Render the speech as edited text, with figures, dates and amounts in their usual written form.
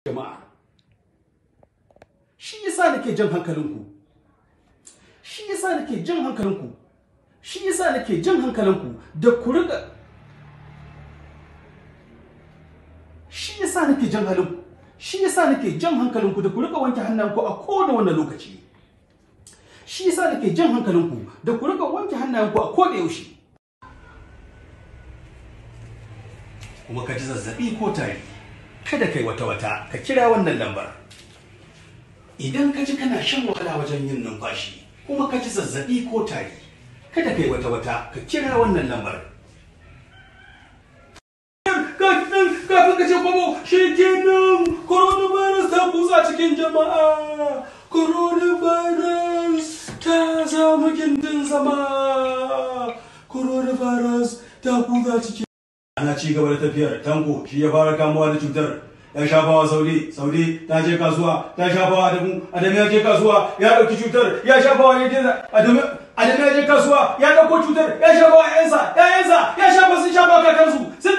Jama'a, shi yasa nake jan hankalinku, shi yasa nake jan hankalinku, shi yasa nake jan hankalinku da ku riga, shi yasa nake jan halinku, shi yasa nake jan hankalinku da ku riga wanke hannayenku a koda wannan lokaci. Shi yasa nake jan hankalinku da ku riga wanke hannayenku a koda yaushe. Kuma ka ji zazzabi ko tari, kada kai wata wata, ka kira wannan lambar. Idan ka ji kana shan wahala wajen yin numfashi, kuma ka ji zazzabi ko tari, kada kai wata wata, ka kira wannan lambar. Kafin ka ce kwabo, shi kenan coronavirus ta kusa cikin jama'a. Coronavirus ta samu gindin zama. Coronavirus ta kusa cikin. Ana ci gaba da tafiyar. Tanko shi ya fara kamuwa da cutar, ya shafawa Saudi, Saudi ta je kasuwa ta shafawa Adamu, Adamu ya je kasuwa ya dauki cutar ya shafawa ne, Adamu, Adamu ya je kasuwa ya dauko cutar ya shafawa ƴaƴansa, ƴaƴansa ya shafa, sun shafa kakansu, sun